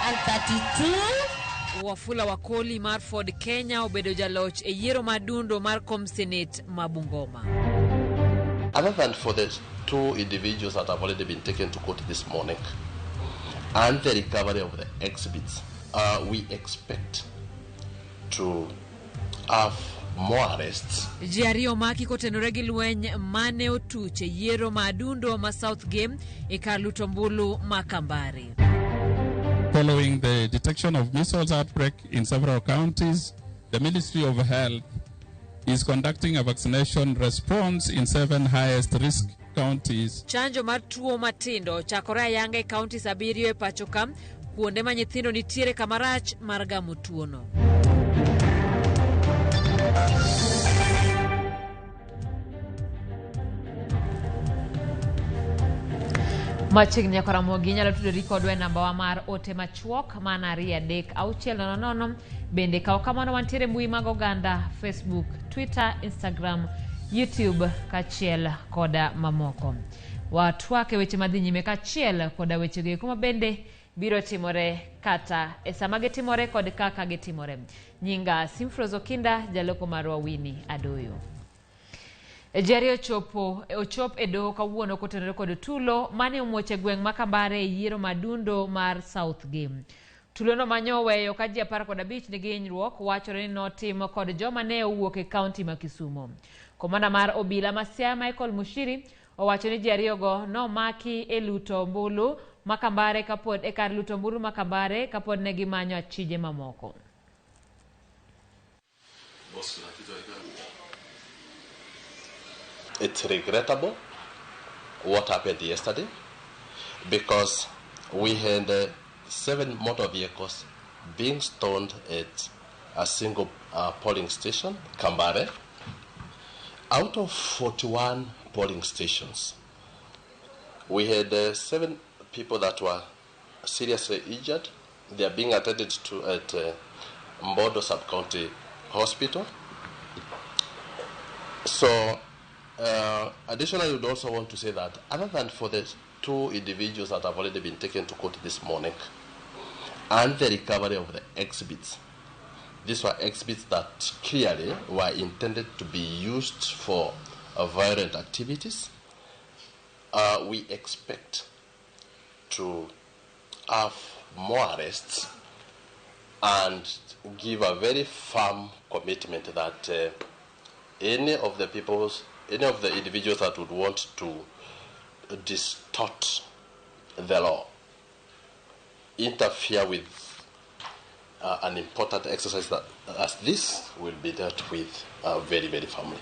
66,032. Wafula Wakoli mar Ford Kenya obedo jaloch e yiero mar dundo mar kom Senate ma Bungoma. Other than for the two individuals that have already been taken to court this morning and the recovery of the exhibits, we expect to have more arrests. Ji ariyo omaki kotenore gi lweny mane otuch e yiero ma adundo ma South Gem e kar luto ombulu ma Kambare. Following the detection of measles outbreak in several counties, the Ministry of Health is conducting a vaccination response in 7 highest risk counties. Chanjo mar tuo matindo ochakore ayanga e counties 7 e pacho ka, kuonde ma nyithindo nitiere kamarach mar gamo tuono. Machiegni nyaka Ramogi inyalo tudori kodwa e namba wa mar ote machuok mana 23600. Bende kaw kamano wantiere e mbui mag oganda Facebook, Twitter, Instagram, YouTube kaachiel koda mamoko. Watwak e weche madhi nyime kaachiel koda weche go eko ma bende biro timore kata e sama gitimore kod kaka gitimore. Nyinga Simfros Okinda, jaloko marwa Winnie Adoyo. Ji ariyo ochop e doho kawuono kotenore kod tulo mane omuoch e gweng' ma Kambare e yiero madundo mar South Gem. Tulono manyo oweyo ka ji 15 nigi hinyruok wachore ni notim kod joma ne owuok e kaunti ma Kisumo. Komanda mar obila ma Siaya Michael Mushiri owacho ni ji ariyogo nomaki e luto ombulu ma Kambare kapod e kar luto ombulu ma Kambare kapod ne gimanyo achije mamoko. It's regrettable what happened yesterday because we had 7 motor vehicles being stoned at a single polling station, Kambare. Out of 41 polling stations, we had 7 people that were seriously injured. They are being attended to at Mbodo Sub-County Hospital. So, additionally, I would also want to say that other than for the 2 individuals that have already been taken to court this morning and the recovery of the exhibits, these were exhibits that clearly were intended to be used for violent activities. We expect to have more arrests and give a very firm commitment that any of the people's, any of the individuals that would want to distort the law, interfere with an important exercise that, as this, will be dealt with very, very firmly.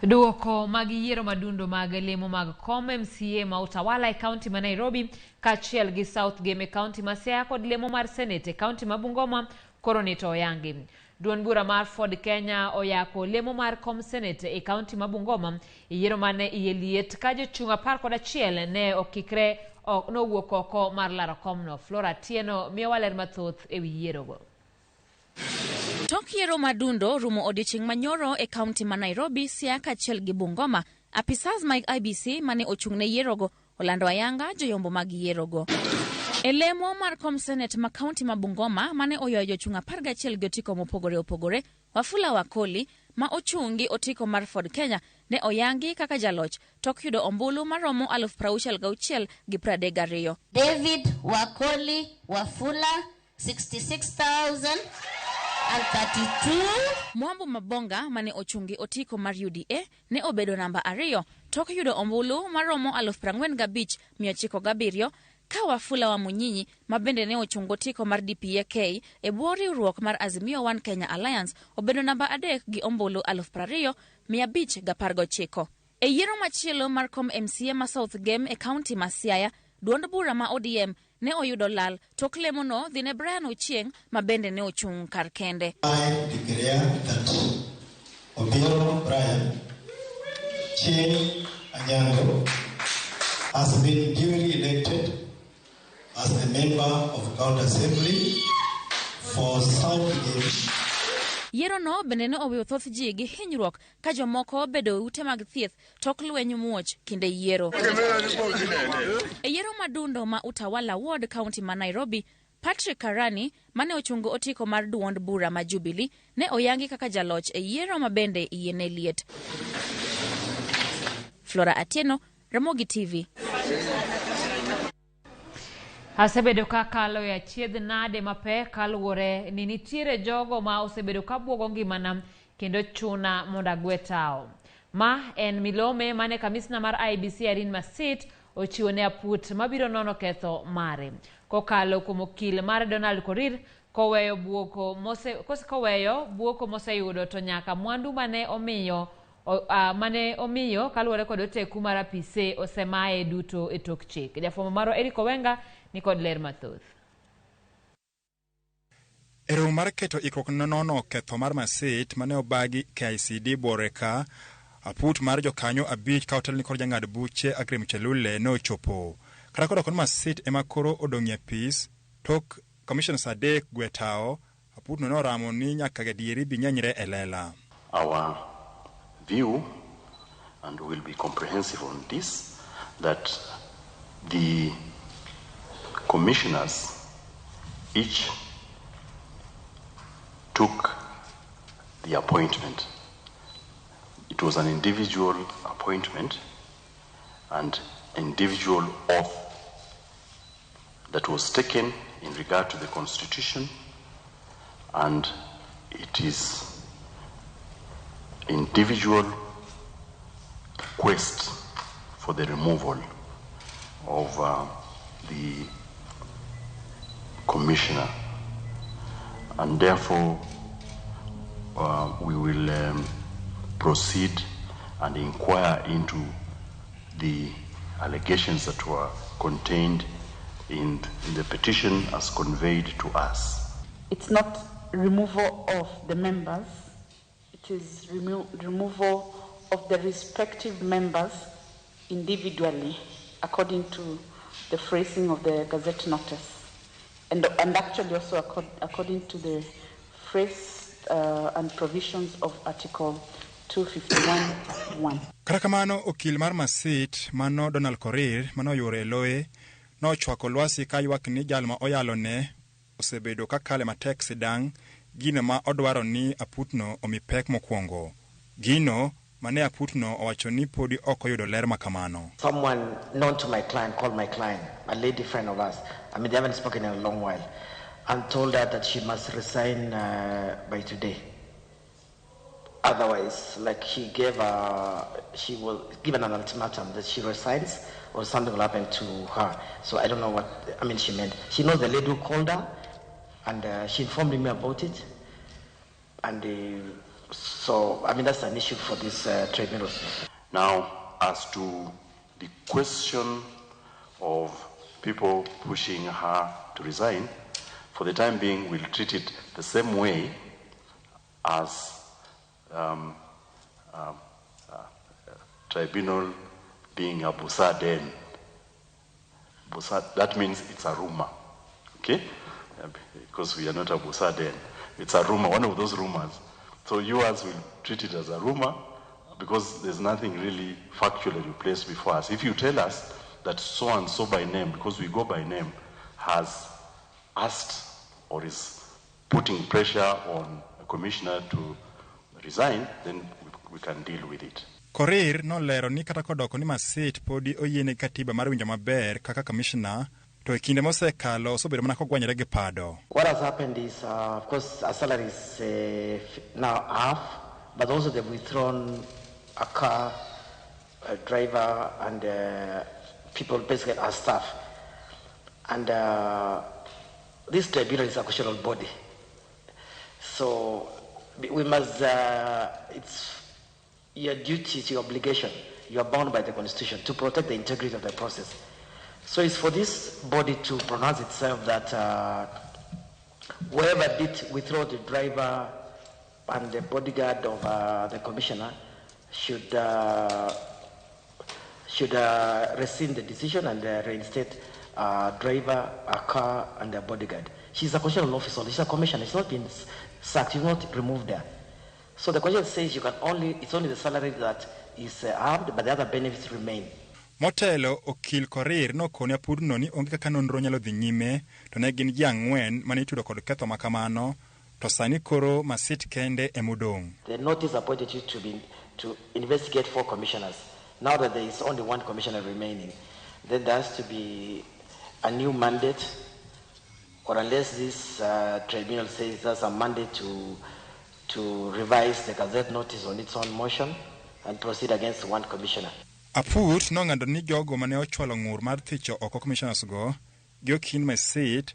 Duoko mag yiero madundo mag lemo mag kom MCA ma Utawala e kaunti ma Nairobi kaachiel gi South Gem e kaunti ma Siaya kod lemo mar Senate e kaunti ma Bungoma koro ni to oyangi. Duond bura mar Ford Kenya oyako lemo mar kom Senate e kaunti ma Bungoma e yiero mane iye liet ka jochung' 11 ne okikre nowuok oko mar laro komno. Flora Atieno miyowa ler mathoth ewi yierogo. Tok yiero madundo rumo odiechieng' manyoro e kaunti ma Nairobi, Siaya kaachiel gi Bungoma, apisas mag IEBC mane ochung' ne yierogo olando ayanga joyombo mag yierogo. E lemo mar kom Senate ma kaunti ma Bungoma mane oywayo jochung' 11 gi otiko mopogore opogore, Wafula Wakoli ma ochung' gi otiko mar Ford Kenya ne oyangi kaka jaloch tok yudo ombulu maromo 66,032. David Wakoli Wafula 66,032. Mwambu Mabonga mane ochung' gi otiko mar UDA ne obedo namba 2 tok yudo ombulu maromo 45,907 ka Wafula wa Munyinyi ma bende ne ochung' gi otiko mar DPAK e bwo riwruok mar Azimio One Kenya Alliance obedo namba 3 gi ombulu 20,519. E yiero machielo mar kom MCA ma South Gem e kaunti ma Siaya, duond bura ma ODM ne oyudo lal tok lemono dhi ne Brian Ochieng' ma bende ne ochung' kar kende. I declare that Obiero Brian Chieng' Anyango has been duly elected as a member of County Assembly for South Gem. Yierono bende ne oweyo thoth ji gi hinyruok ka jomoko obedo e ute mag thieth tok lweny muoch kinde yiero. E yiero madundo ma Utawala Ward, kaunti ma Nairobi, Patrick Karani mane ochungo otiko mar duond bura ma Jubilee ne oyangi kaka jaloch e yiero ma bende iye ne liet. Flora Atieno, Ramogi TV. Asebedo ka kalo e achiedh nade mapek kaluwore ni nitiere jogo ma osebedo ka buogo ngimana kendo chuna mondo agwe tawo. Ma en milome mane kamisna mar IEBC Irene Masit ochiwo ne aput mabiro nono ketho mare. Kokalo kuom okil mare Donald Korir koweyo buoko mose, koweyo buoko moseyudo to nyaka mwandu mane omiyo mane omiyo kaluwore kod oteku mar apise osemaye duto e tok chik. Jafwambo marwa Eric Owenga ni kod ler mathoth. E romo mar keto ikruok ne nono ketho mar Masit mane obagi KICD buore ka aput mar jokanyo 5 ka otelni kod jang'ad buche Aggrey Muchelule ne ochopo. Kata kodoko ni Masit ema koro odong'ie apis tok commissioners 3 gwe tawo, aputno ne oramo ni nyaka gadieri bi nyenyre e lela. Our view, and will be comprehensive on this, that the commissioners each took the appointment. It was an individual appointment and individual oath that was taken in regard to the Constitution, and it is individual quest for the removal of the commissioner, and therefore we will proceed and inquire into the allegations that were contained in the petition as conveyed to us. It's not removal of the members, it is removal of the respective members individually, according to the phrasing of the Gazette notice, and actually also according to the phrase and provisions of Article 251.1. Kata kamano, okil mar Masit mano Donald Korir mano oyuore e loye nochwako lwasi ka ywak ni jal ma oyalone osebedo ka kale matek sidang' gino ma odwaro ni aputno omi pek mokwongo. Gino mane aputno owacho ni podi ok oyudo ler makamano. Someone known to my client called my client, a lady friend of us. I mean, they haven't spoken in a long while, and told her that she must resign by today. Otherwise, like she gave her, she was given an ultimatum that she resigns or something will happen to her. So I don't know what, I mean, she meant. She knows the lady who called her, and she informed me about it. And so, I mean, that's an issue for this tribunal. Now, as to the question of people pushing her to resign, for the time being, we'll treat it the same way as tribunal being a busa den. Busa, that means it's a rumor, okay? Because we are not a busa den. It's a rumor, one of those rumors. So you us will treat it as a rumor because there's nothing really factually replaced before us. If you tell us that so and so by name, because we go by name, has asked or is putting pressure on a commissioner to resign, then we can deal with it. Korir nolero ni kata kodoko ni Masit podi oyiene katiba mar winjo maber kaka commissioner, to e kinde mosekalo osebedo mana kogwanyore gi pado. What has happened is, of course, our salary is now half, but also they've withdrawn a car, a driver, and people basically our staff. And this tribunal is a questionable body. So we must, it's your duty, it's your obligation. You are bound by the Constitution to protect the integrity of the process. So it's for this body to pronounce itself that whoever did withdraw the driver and the bodyguard of the commissioner should rescind the decision and reinstate a driver, a car, and a bodyguard. She's a constitutional officer. She's a commissioner. She's not been sacked. She's not removed there. So the question says you can only, it's only the salary that is harmed, but the other benefits remain. Motelo okil Korir nokone apudno ni onge kaka nonro nyalo dhi nyime to ne gin ji ang'wen mane itudo kod ketho makamano to sani koro Masit kende emodong'. The notice appointed you to investigate 4 commissioners. Now that there is only 1 commissioner remaining, then there has to be a new mandate, or unless this tribunal says there's a mandate to revise the Gazette notice on its own motion and proceed against 1 commissioner. Aput nong'ado ni jogo mane ochwalo ng'ur mar thicho oko commissioners go gi Okin Masit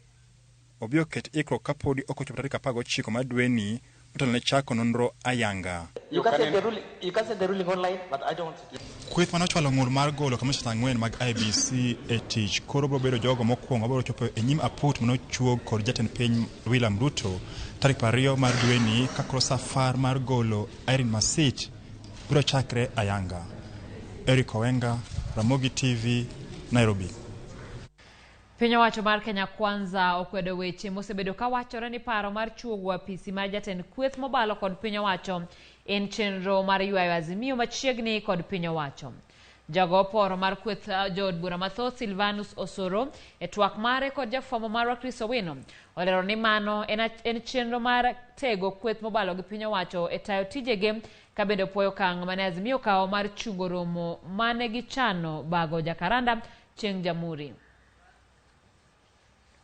obi oket ikruok kapodi ok ochopo tarik 19 mar dweni motelo ne chako nonro ayanga. You can send the ruling, you can send the ruling online, but I don't want to. Kweth mane ochwalo ng'ur mar golo commissioners ang'wen mag IEBC e tich koro biro bedo jogo mokwongo mabiro chopo e nyim aput manochuog kod jatend piny William Ruto tarik 20 mar dweni ka koro safar mar golo Irene Masit biro chakre ayanga. Eric Owenga, Ramogi TV, Nairobi. Piny owacho mar Kenya Kwanza okwedo weche mosebedo ka wachore ni paro mar chuogo apisi mar jatend kweth mobalo kod piny owacho en chenro mar ywayo Azimio machiegni kod piny owacho. Jago oporo mar kweth jood bura mathoth Silvanus Osoro e twak mare kod jafwambo marwa Chris Owino olero ni mano en chenro mar tego kweth mobalo gi piny owacho e tayo tijege ka bende opuoyo okang' mane Azimio okawo mar chungo romo mane gichano bago Jacaranda chieng' Jamhuri.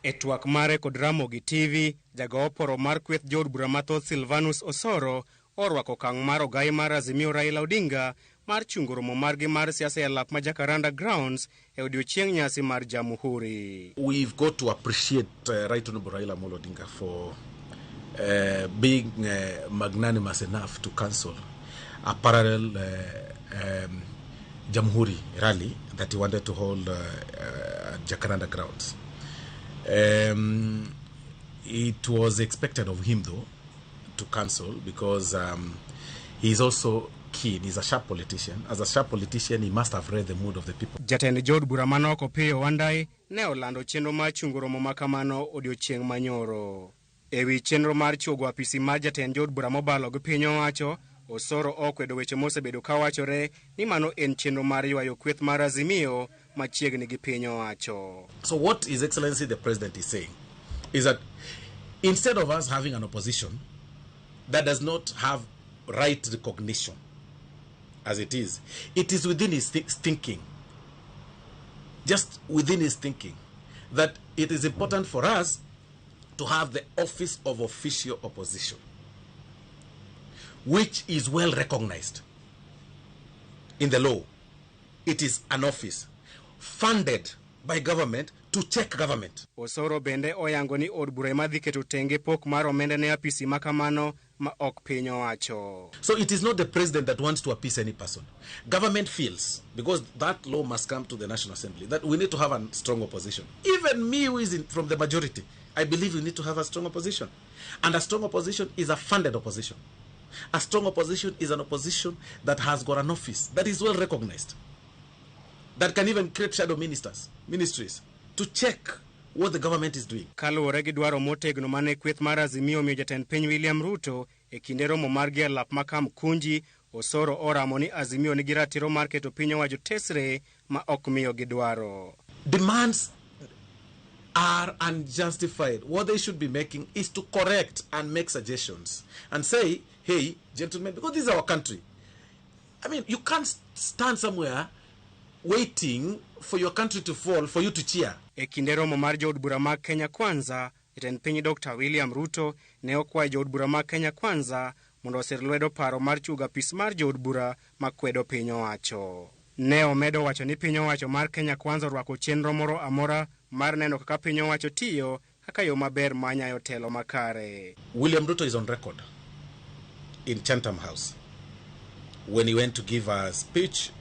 E twak mare kod Ramogi TV, jago oporo mar kweth jood bura mathoth Silvanus Osoro orwako okang' mar ogai mar Azimio Raila Odinga mar chungo romo margi mar siasa e lap ma Jacaranda Grounds e odiochieng' nyasi mar Jamhuri. We've got to appreciate Right Honorable Raila Amolo Odinga for being magnanimous enough to cancel a parallel Jamhuri rally that he wanted to hold at Jacaranda Grounds. It was expected of him, though, to cancel because he's also keen. He's a sharp politician. As a sharp politician, he must have read the mood of the people. Jatend jood bura manoko Opiyo Wandayi ne olando chenro mar chungo romo makamano odiochieng' manyoro. Ewi chenro mar chuogo apisi mar jatend jood bura mobalo gi piny owacho, Osoro okwedo weche mosebedo kawachore ni mano en chenro mar ywayo kweth mar Azimio machiegni gi piny owacho. So what His Excellency the President is saying is that instead of us having an opposition that does not have right recognition as it is within his thinking, just within his thinking, that it is important for us to have the office of official opposition, which is well recognized in the law. It is an office funded by government to check government. Osoro bende oyango ni od bura ema dhi keto tenge pok mar omenda ne apisi makamano ma ok piny owacho. So it is not the president that wants to appease any person. Government feels, because that law must come to the National Assembly, that we need to have a strong opposition. Even me, who is from the majority, I believe we need to have a strong opposition. And a strong opposition is a funded opposition. A strong opposition is an opposition that has got an office that is well recognized, that can even create shadow ministries, to check what the government is doing. Kaluwore gi dwaro motegno mane kweth mar Azimio omiyo jatend piny William Ruto e kinde romo margi e lap ma Kamkunji, Osoro oramo ni Azimio nigi ratiro mar keto piny owacho tesre ma ok miyo gidwaro. Demands are unjustified. What they should be making is to correct and make suggestions and say, hey, gentlemen, because this is our country. I mean, you can't stand somewhere waiting for your country to fall for you to cheer. E kinde romo mar jood bura mag Kenya Kwanza, jatend piny Dr. William Ruto ne okwayo jood bura mag Kenya Kwanza mondo osir lwedo paro mar chugo apis mar jood bura makwedo piny owacho. Ne omedo wacho ni piny owacho mar Kenya Kwanza orwako chenro moro amora mar neno kaka piny owacho tiyo kaka yo maber mar nyayo telo makare. William Ruto is on record in Chatham House when he went to give a speech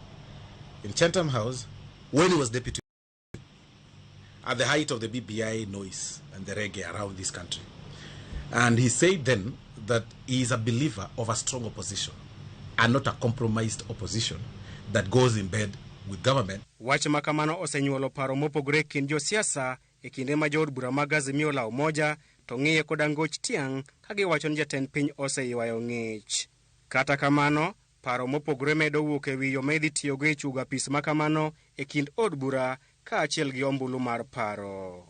in Chatham House when he was deputy at the height of the BBI noise and the reggae around this country. And he said then that he is a believer of a strong opposition and not a compromised opposition that goes in bed with government. Wach ma kamano osenyuolo paro mopogore e kind josiasa e kinde ma jood bura mag Azimio la Umoja to ng'iye koda ngoch tiang' ka giwacho ni jatend piny oseywayo ng'ich. Kata kamano, paro mopogore medo wuok e wi yo ma idhi tiyogo e chugo apis ma kamano e kind od bura kaachiel gi ombulu mar paro.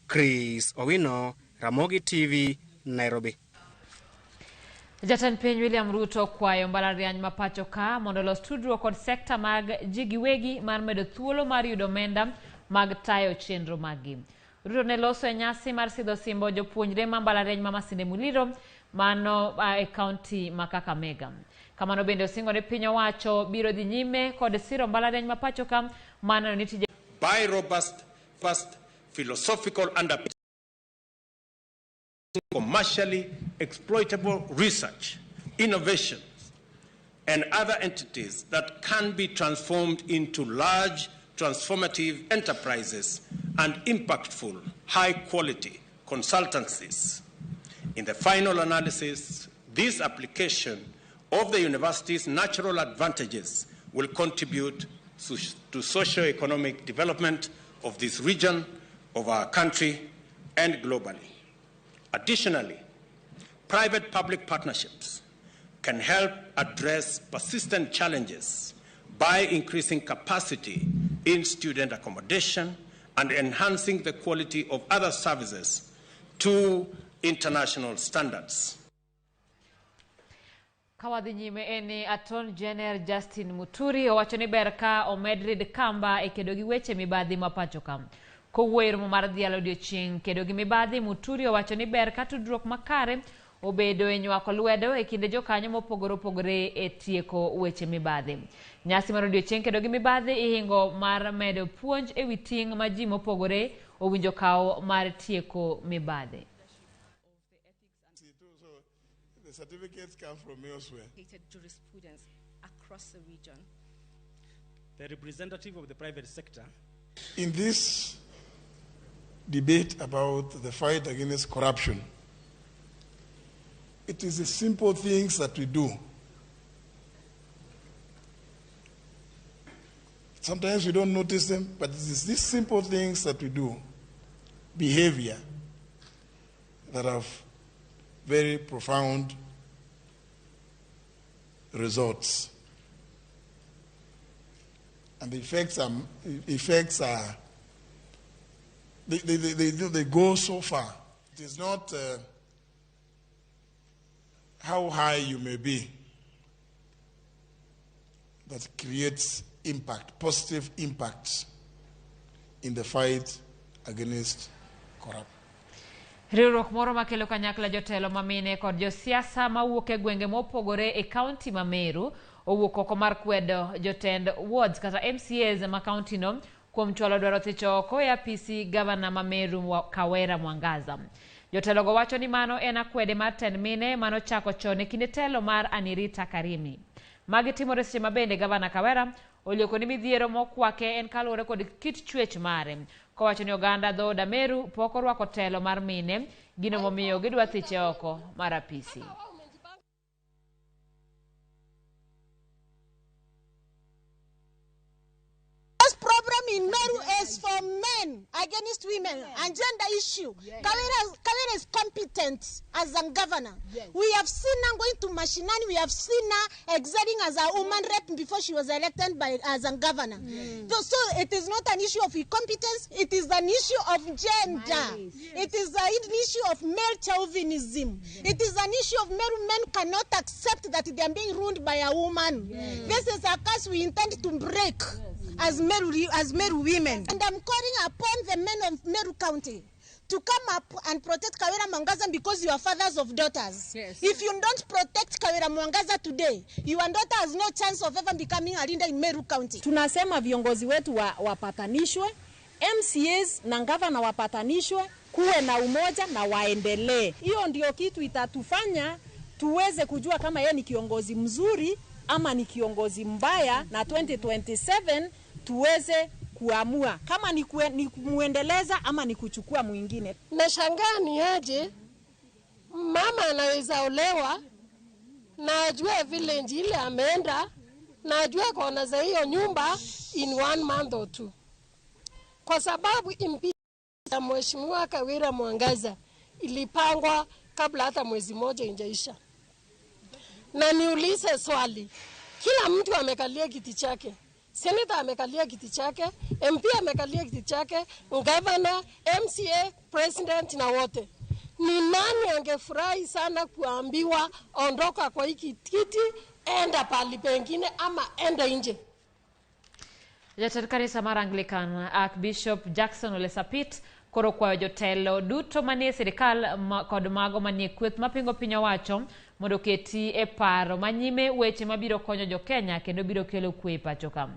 Chris Owino, Ramogi TV, Nairobi. Jatend piny William Ruto okwayo mbalariany ma pacho ka mondo olos tudruok kod sekta mag ji giwegi mar medo thuolo mar yudo omenda mag tayo chenro maggi. Ruto ne loso e nyasi mar sidho simbo jopuonjre ma mbalariany ma Masinde Muliro mano e kaunti ma Kakamega. Kamano bende osingo ni piny owacho biro dhi nyime kod siro mbalariany ma pacho ka maneno ni tije by robust, first philosophical underpinnings, commercially exploitable research, innovations, and other entities that can be transformed into large, transformative enterprises and impactful, high-quality consultancies. In the final analysis, this application of the university's natural advantages will contribute to socio-economic development of this region, of our country, and globally. Additionally, private-public partnerships can help address persistent challenges by increasing capacity in student accommodation and enhancing the quality of other services to international standards. Kawadhi nyime en ni Attorney General Justin Muturi owacho ni ber ka omed rid kamba e kedo gi weche mibadhi ma pacho ka. Kowuoyo e romo mar dhialo odiochieng' kedo gi mibadhi, Muturi owacho ni ber ka tudruok makare obedo e nywako lwedo e kinde jokanyo mopogore opogore e tieko weche mibadhi. Nyasi mar odiochieng' kedo gi mibadhi ihingo mar medo puonj e wi ting' ma ji mopogore owinjo kaw mar tieko mibadhi. The certificates come from elsewhere. Jurisprudence across the region. The representative of the private sector. In this debate about the fight against corruption, it is the simple things that we do. Sometimes we don't notice them, but it is these simple things that we do, behavior, that have very profound results. And the effects are they go so far. It is not how high you may be that creates impact, positive impact in the fight against corruption. Riwruok moro makelo kanyakla jotelo mamine kod josiasa mawuok e gwenge mopogore e kaunti ma Meru owuok oko mar kwedo jotend wards kata MCAs ma kaunti no kuom chwalo dwaro thicho oko e apisi gavana ma Meru Kawera Mwangaza. Jotelogo wacho ni mano en akwede mar tend mine manochako chon e kinde telo mar Anirita Karimi. Magi timore seche ma bende gavana Kawera olieko ni midhiero mokwake en kaluwore kod kit chwech mare. Kowacho ni oganda dhood Ameru pok orwako telo mar mine, gino momiyo gidwa thiche oko mar apisi. This problem in Meru is for men against women and gender issue. Yes. Kawera is competent as a governor. Yes. We have seen her going to Mashinani. We have seen her excelling as a woman rep before she was elected as a governor. Yes. So it is not an issue of incompetence. It is an issue of gender. Yes. It is an issue of male chauvinism. Yes. It is an issue of Meru men cannot accept that they are being ruled by a woman. Yes. This is a curse we intend to break. Yes. As Meru women. And I'm calling upon the men of Meru County to come up and protect Kawera Mwangaza because you are fathers of daughters. Yes. If you don't protect Kawera Mwangaza today, your daughter has no chance of ever becoming a leader in Meru County. Tunasema viongozi wetu wapatanishwe, MCAs na gavana wapatanishwe, kuwe na umoja na waendelee. Hiyo ndio kitu itatufanya tuweze kujua kama yeye ni kiongozi mzuri ama ni kiongozi mbaya, na 2027 tuweze kuamua kama ni kumuendeleza ama ni kuchukua mwingine. Nashangaa ni aje mama anaweza olewa na ajue village ile ameenda na ajue kona za hiyo nyumba in 1 month or 2, kwa sababu impeachment ya Mheshimiwa Kawira Mwangaza ilipangwa kabla hata mwezi mmoja injaisha. Na niulize swali, kila mtu amekalia kiti chake, senator amekalia kiti chake, MP amekalia kiti chake, governor, MCA, president na wote. Ni nani angefurahi sana kuambiwa ondoka kwa hiki kiti, enda pali pengine ama enda nje? Jatend kanisa mar Anglican Archbishop Jackson Ole Sapit koro kwayo jotelo duto manie sirikal kod mago manie kweth mapingo piny owacho mondo oketi e paro manyime weche mabiro konyo jokenya kendo biro kelo kwe e pacho ka.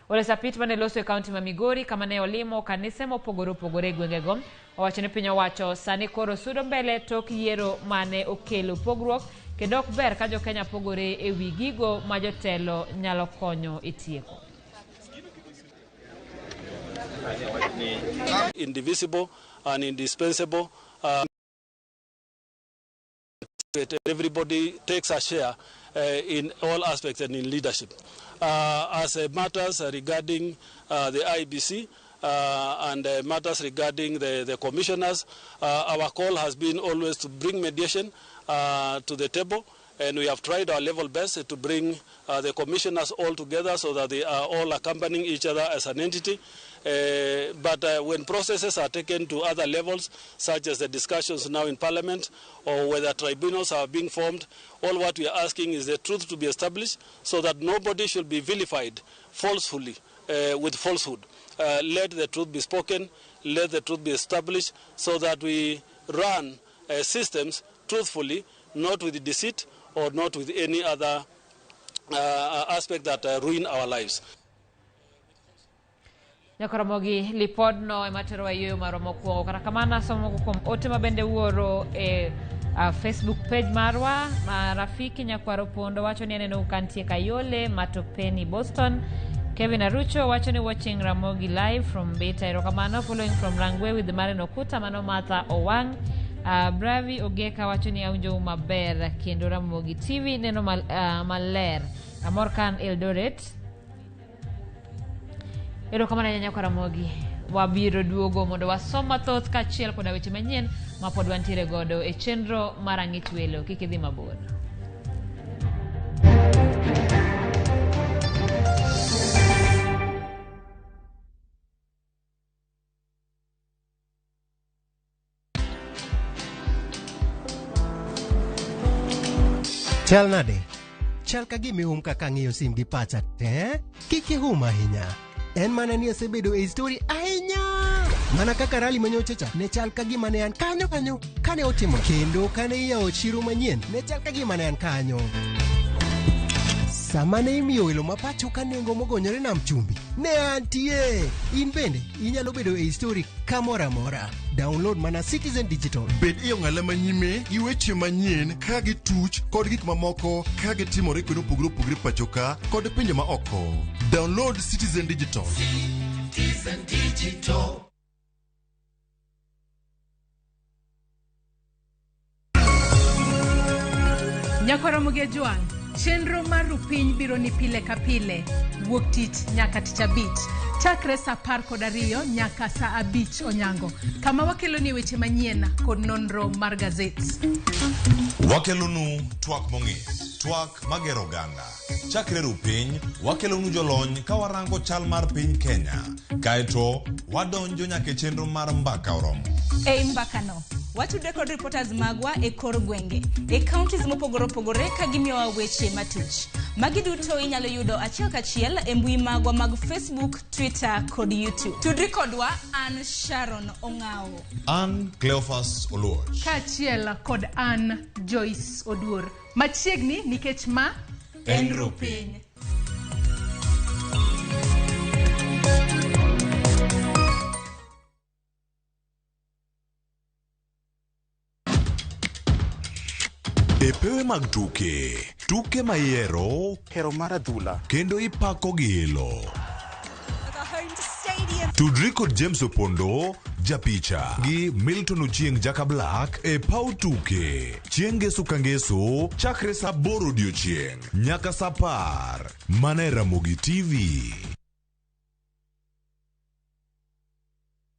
Ole Sapit mane loso e kaunti ma Migori kama ne olimo kanise mopogore opogore e gwengego owacho ni piny owacho sani koro sudo mbele tok yiero mane okelo pogruok kendo ok ber ka jokenya pogore e wi gigo ma jotelo nyalo konyo e tieko. Indivisible and indispensable. Everybody takes a share in all aspects and in leadership. As matters regarding the IBC and matters regarding the commissioners, our call has been always to bring mediation to the table. And we have tried our level best to bring the commissioners all together so that they are all accompanying each other as an entity. But when processes are taken to other levels, such as the discussions now in Parliament, or whether tribunals are being formed, all what we are asking is the truth to be established so that nobody should be vilified falsely with falsehood. Let the truth be spoken, let the truth be established so that we run systems truthfully, not with deceit or not with any other aspect that ruin our lives. Nyakoromogi lipodno ema terowa yueyo marwa mokwongo. Kata kamano asomo moko kuom ote ma bende wuoro e Facebook page marwa. Rafiki Nyakwaro Pondo wacho ni aneno ka nitie Kayole Matopeni Boston. Kevin Arucho wacho ni watching Ramogi live from Beta. Erokamano. Following from Rangwe with Maren Okuta. Mano Martha Owang. Bravi Ogeka wacho ni awinjo maber kendo Ramogi TV neno maler. Amor kan Eldoret. Erokamano ahinya nyakwa Ramogi. Wabiro duogo mondo wasom mathoth kaachiel koda weche manyien ma pod wantiere godo e chenro mar Ang'ich Welo. Kik idhi mabor. Chal nade? Chal ka gima ihum kaka ang'iyo sim gi pacha te? Kik ihum ahinya. En mana ni asebedo e story ahinya. Mana kaka rally manyocha cha, ne chal ka gima ne an kanyo kanyo kane otimo. Kendo kane iyawo chiro manyien, ne chal ka gima ne an kanyo. Sama ne imiyo welo ma pacho ka nengo mogonyore nam chumbi, ne antie. In bende inyalo bedo e story kamoro amora. Download mana Citizen Digital. Bed e ong'ala manyime gi weche manyien ka gituch kod gik mamoko ka gitimore kuonde mopogore opogore pacho ka kod pinje ma oko. Download Citizen Digital. Citizen Digital. Nyakwara Jwang', chenro mar Rupiny biro ni pile ka pile, wuok tich nyaka tich abich, chakre saa 12 nyaka saa 5 onyango, kama wakeloni weche manyien kod nonro mar gazet. Wakelonu twak mong'ith, twak magero oganda. Chakre Rupiny, wakelonu jolony ka warango chal mar piny Kenya. Kaeto, wadonjo nyaka e chenro mar mbaka oromo. Ei mbakano, watudre kod reporters magwa e kor gwenge, e counties mopogore opogore ka gimiyowa weche matuch. Magi duto inyalo yudo achiel kachiel e mbui magwa mag Facebook, Twitter kod YouTube. Tudri kodwa, an Sharon Ong'awo. An Cleophas Oluoch. Kaachiel kod an Joyce Oduor. Machiegni nikech ma en Rupiny. E pewe mag tuke, tuke ma ihero, hero mar adhula, kendo ipako gi ilo. Tudri kod James Opondo, japicha, gi Milton Ochieng Jaka Black e paw tuke. Chieng' Ngeso ka Ngeso, chakre saa aboro odiochieng' nyaka saa apar. Mana e Ramogi TV.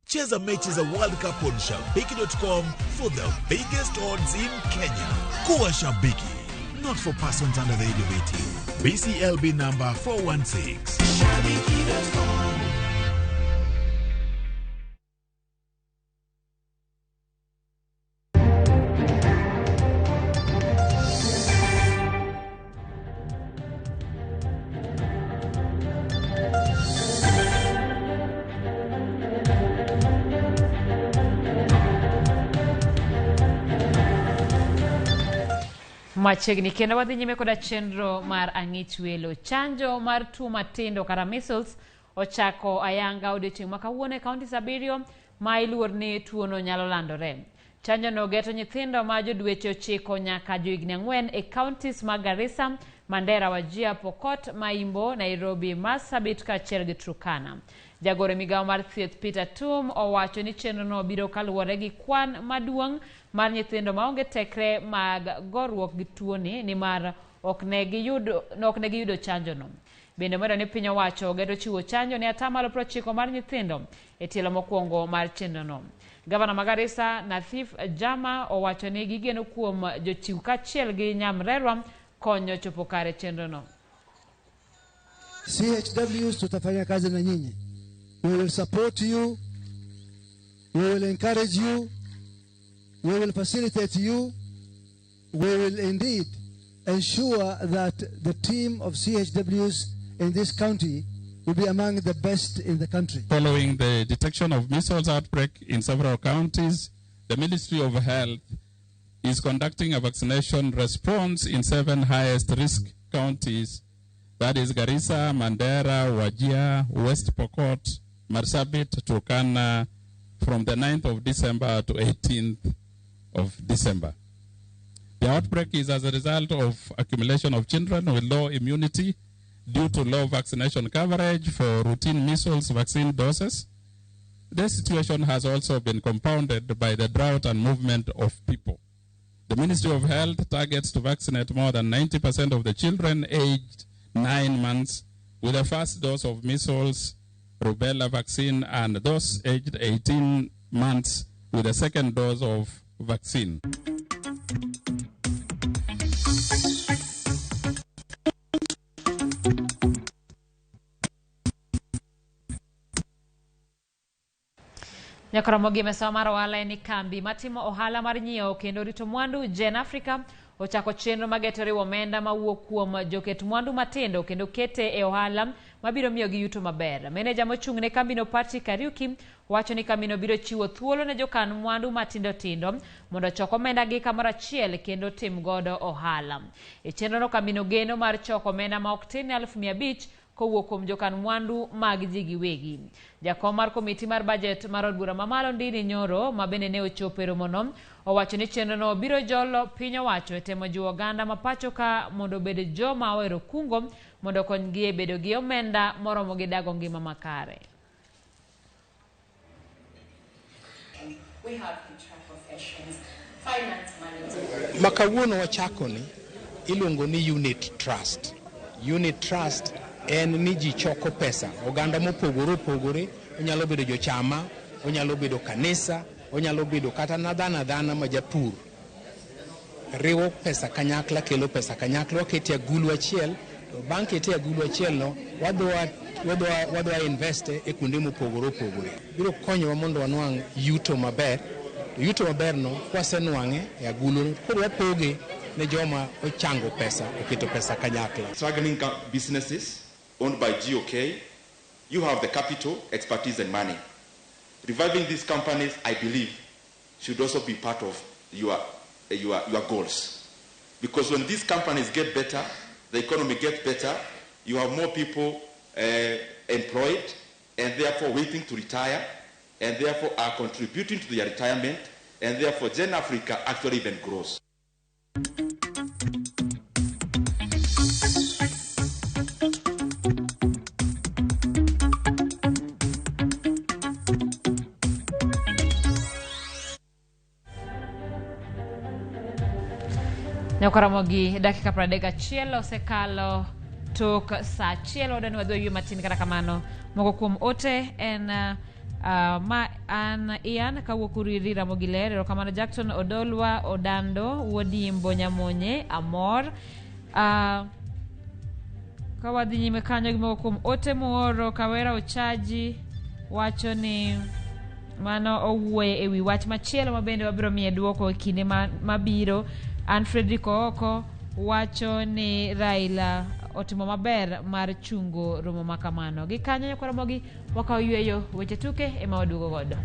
Cheza mechi za World Cup on Shabiki.com for the biggest odds in Kenya. Kuwa Shabiki. Not for persons under the age of 18. BCLB number 416. Shabiki.com. Machiegni kendo wadhi nyime koda chenro mar ang'ich welo. Chanjo mar tuo matindo kata measles ochako ayanga odiochieng' ma kawuono e kaunti abiriyo ma iluor ni tuono nyalo landore. Chanjo no geto nyithindo ma jodweche 9 nyaka johigni 4 e counties mag Garissa, Mandera, Wajir, Pokot, Maimbo, Nairobi, Marsabit kaachiel gi Turkana. Jagoro e migawo mar thieth Peter Tum owacho ni chenrono biro kaluwore gi kwan maduong' mar nyithindo maonge tekre mag goruok gi tuoni nimar ok ne giyudo chanjono. Bende omedo ni piny owacho geto chiwo chanjo ne 90% mar nyithindo e tielo mokwongo mar chenrono. Gavana ma Garissa Nathif Jama owacho ni gigeno kuom jochiw kaachiel gi nyamrerwa konyo chopo kare chenrono. CHWs tutafanya kazi na nyinyi. We will support you, we will encourage you, we will facilitate you, we will indeed ensure that the team of CHWs in this county will be among the best in the country. Following the detection of measles outbreak in several counties, the Ministry of Health is conducting a vaccination response in 7 highest risk counties, that is Garissa, Mandera, Wajir, West Pokot, Marsabit, Turkana, from the 9th of December to 18th of December. The outbreak is as a result of accumulation of children with low immunity due to low vaccination coverage for routine measles vaccine doses. This situation has also been compounded by the drought and movement of people. The Ministry of Health targets to vaccinate more than 90% of the children aged 9 months with the first dose of measles, rubella vaccine, and those aged 18 months with the second dose of vaccine. Nyakoromogi mesawa mar ohala en ni kambi matimo ohala mar nyiewo kendo rito mwandu Gen Africa ochako chenro mageto riwo omenda mawuok kuom joket mwandu matindo kendo kete e ohala mabiro miyogi yuto maber. Meneja mochung' ne kambino Patrick Kariuki wacho ni kambino biro chiwo thuolo ne jokan mwandu matindo tindo mondo ochok omenda gi kamoro achiel kendo tim godo ohala. E chenrono kambino geno mar choko omenda ma ok tin ne 500,000 kowuok kuom jokan mwandu mag ji giwegi. Jakom mar komiti mar budget mar od bura mamalo Ndini Nyoro ma bende ne ochopo e romono owacho ni chenrono biro jolo piny owacho e temo jiwo oganda ma pacho ka mondo obed joma ohero kungo mondo okonygi e bedo gi omenda moromo gi dago ngima makare. Makawuono wachako ni iluongo ni unit trust. Unit trust en ni ji choko pesa, oganda mopogore opogore, onyalo bedo jochama, onyalo bedo kanisa, onyalo bedo kata na dhana ma japur. Riwo pesa kanyakla, kelo pesa kanyakla, wakete agulu achiel, to bang' kete agulu achiel no, wadwa invest e kuonde mopogore opogore. Biro konyowa mondo wanwang' yuto maber, to yuto maber no kwasenwang'e e agulu, koro wapoge ne joma ochango pesa, oketo pesa kanyakla. Struggling businesses owned by GOK, you have the capital, expertise and money. Reviving these companies, I believe, should also be part of your goals. Because when these companies get better, the economy gets better, you have more people employed and therefore waiting to retire and therefore are contributing to their retirement, and therefore Gen Africa actually even grows. Nyakaramogi dakika 31 osekalo tok saa achiel wadwa ni wadhi waywe matin kata kamano moko kuom ote en ma an Ian kawuok Uriri Ramogi Ler erokamano Jackson Odolwa Odando wuod Imbo Nyamonye amor ka wadhi nyime kanyo gi moko kuom ote muoro Kawera Ochaji wacho ni mano owuoye ewi wach machielo ma bende wabiro miye duoko e kinde mabiro. An Frederick Ooko wacho ni Raila otimo maber mar chungo romo ma kamano. Gi kanyo nyakwa wakawo yweyo weche tuke ema waduogo godo.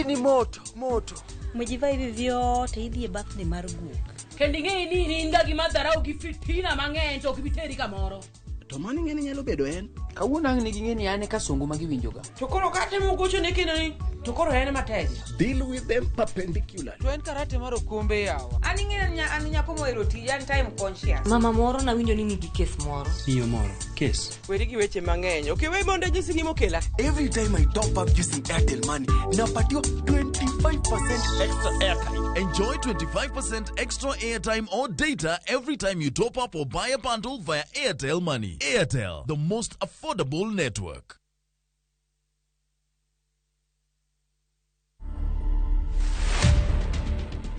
Ni moto moto Umejivaa hivi vyote idhi e birthday mar guok. Kendo ing'eyo ni in ga gi madharau gi fitina mang'eny to ok bi teri kamoro. To mano ing'e ni nyalo bedo en. Kawuono ang' nigi ng'e ni an e kasungu ma giwinjoga. To koro katemo gochone kendo ni to koro en matek. Deal with them perpendicularly. To en karate mar okombe yawa. An ing'eyo ni an nyako mohero tij, an time conscious. Mama moro nawinjo ni nigi kes moro. Miyo moro, kes. Weri gi weche mang'eny. Ok iwe mondo anyisi gimokela. Every time I top up using Airtel Money, napatiwa 25% extra airtime. Enjoy 25% extra airtime or data every time you top up or buy a bundle via Airtel Money. Airtel, the most affordable network.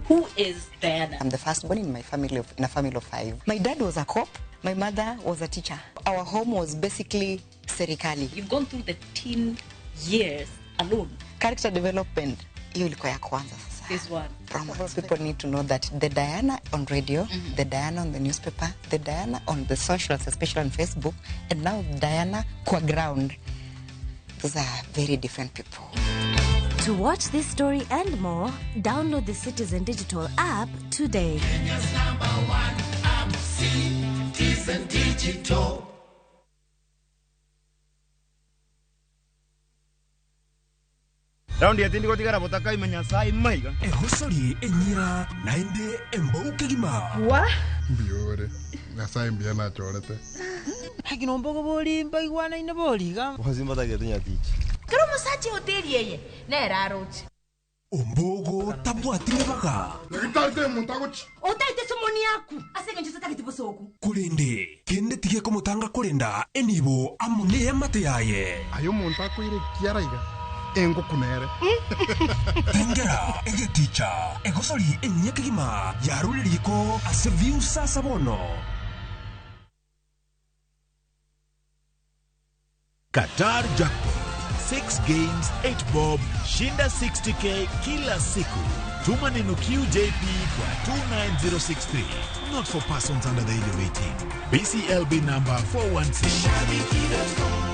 Who is Diana? I'm the firstborn in my family in a family of 5. My dad was a cop. My mother was a teacher. Our home was basically serikali. You've gone through the teen years alone. Character development, hiyo ilikuwa ya kwanza sasa. This one. Promise. People need to know that the Diana on radio, the Diana on the newspaper, the Diana on the socials, especially on Facebook, and now Diana kwa ground. Those are very different people. To watch this story and more, download the Citizen Digital app today. Kenya's number one app, Citizen Digital. Raundi ya tindi gotigara botaka imenya sai maiga. Ehosori enyira naende embouke gima. Wa? Mbiore. Nyasaye mbia na chorete. Hakino mbogo boli mbaigwana ine boliga. Wazimba tagetu nyatichi. Kero musachi hoteli yeye nera aroche. Ombogo tabwatire baga. Ngitate muntagochi. Otaite somoni yaku. Asenge ncho tatagete bosoku. Kurende kende tige komutanga kurenda enibo amune amate yaye. Ayo muntakoire kiaraiga. Engo kunere. Tengera egeticha egosori enyekigima yaruriko ase viusa sabono. Qatar Jackpot. 6 games, 8 bob, shinda 60k kila siku. Tuma neno QJP kwa 29063. Not for persons under the age of 18. BCLB number 416.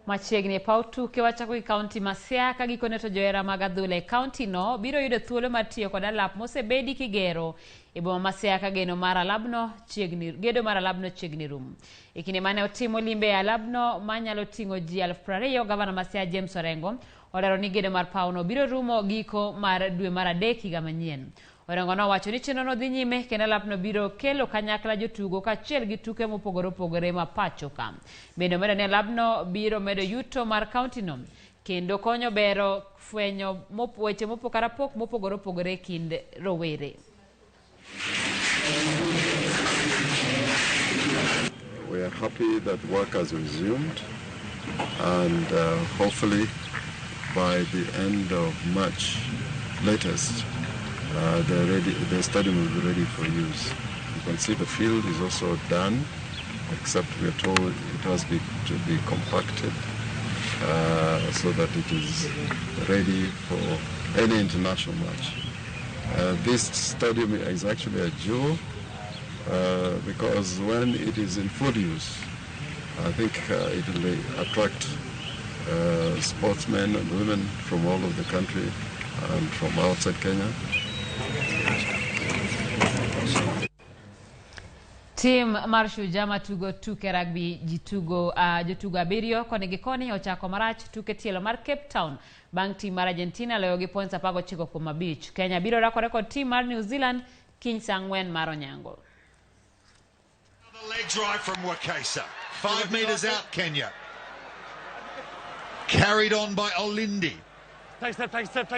Machiegni e paw tuke wachako gi kaunti ma Siaya ka gikone to johera mag adhula e kaunti no biro yudo thuolo mar tiyo kod alap mosebedi kigero e boma ma Siaya ka geno mar alabno chiegni gedo mar alabno chiegni rumo. E kinde mane otimo limbe e alabno manyalo ting'o ji 20,000, gavana ma Siaya James Orengo olero ni gedo mar pawno biro rumo giko mar dwe mar 3 higa manyien. Orengo nowacho ni chenrono dhi nyime kendo alapno biro kelo kanyakla jotugo kaachiel gi tuke mopogore opogore ma pacho ka. Bende omedo ni alapno biro medo yuto mar kauntino kendo konyo bero fwenyo weche mopogore mopogore opogore e kind rowere. We are happy that work has resumed and hopefully by the end of March latest, the stadium will be ready for use. You can see the field is also done, except we are told it has to be compacted so that it is ready for any international match. This stadium is actually a jewel because when it is in full use, I think it will attract sportsmen and women from all over the country and from outside Kenya. Tim mar Shujaa matugo tuke rugby jitugo jotugo abiriyo koni gi koni ochako marach tuke tielo mar Cape Town bang' tim mar Argentina loyo gi points 19-5. Kenya biro rakore kod tim mar New Zealand kiny saa 4 mar onyango. Leg drive from Wakesa. 5 meters out, Kenya. Carried on by Olindi. Take step, take step, take